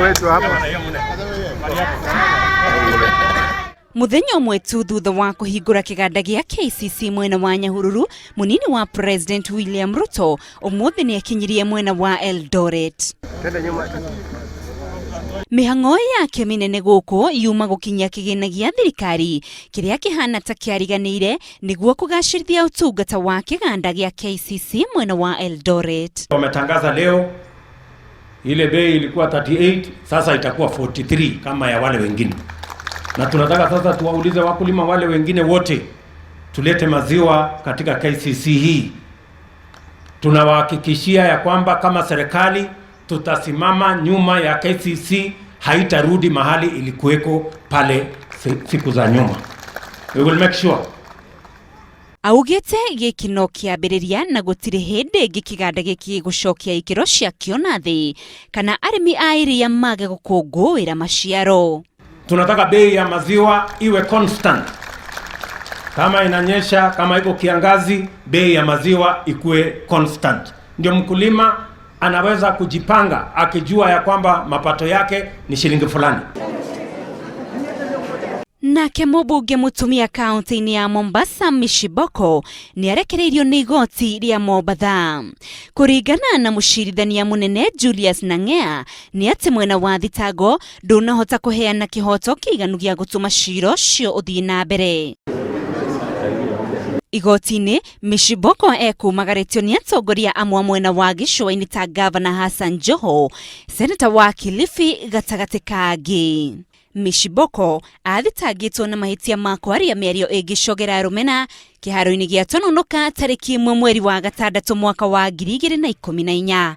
Wetu hapa. Muthenya ũmwe tu thutha wa kũhingũra kĩganda gĩa KCC mwena wa Nyahururu, mũnini wa President William Ruto ũmũthĩ nĩ akinyirie mwena wa Eldoret. Mĩhang'o yake mĩnene gũkũ yuma gũkinyia kĩgĩna gĩa thirikari kĩrĩa kĩhana ta kĩariganĩire nĩguo kũgacĩrithia ũtungata wa kĩganda gĩa KCC mwena wa Eldoret. Wametangaza leo ile bei ilikuwa 38, sasa itakuwa 43 kama ya wale wengine, na tunataka sasa tuwaulize wakulima wale wengine wote tulete maziwa katika KCC hii. Tunawahakikishia ya kwamba kama serikali tutasimama nyuma ya KCC, haitarudi mahali ilikuweko pale siku za nyuma. We will make sure. Augĩte gĩkĩ no kĩambĩrĩria na gũtirĩ hĩndĩ ĩngĩ kĩganda gĩkĩ gĩgũcokia ikĩro ciakĩo na thĩ kana arĩmi a iria mage gũkũngũĩra maciaro. Tunataka bei ya maziwa iwe constant. Kama inanyesha, kama iko kiangazi, bei ya maziwa ikuwe constant, ndio mkulima anaweza kujipanga akijua ya kwamba mapato yake ni shilingi fulani. Nake mũmbunge mũtumia kaunti-inĩ ya Mombasa Mishi Mboko nĩ arekereirio nĩ igoti rĩa Mombatha. Kũringana na mũcirithania mũnene Julius Nang'ea nĩ atĩ mwena wa thitango ndũnahota kũheana kĩhoto kĩiganu gĩa gũtũma cira ũcio ũthiĩ na mbere. Igoti-inĩ, Mishi Mboko ekumagarĩtio nĩ atongoria amwe a mwena wa gĩcũa-inĩ ta Gavana Hassan Joho, Seneta wa Kilifi gatagatĩ ka angĩ. Mishi Mboko athitangĩtwo na mahĩtia ma kwaria mĩario ĩngĩcogera rũmena kĩharo-inĩ gĩa Tononoka tarĩki 1 mweri wa gatandatũ mwaka wa 2014.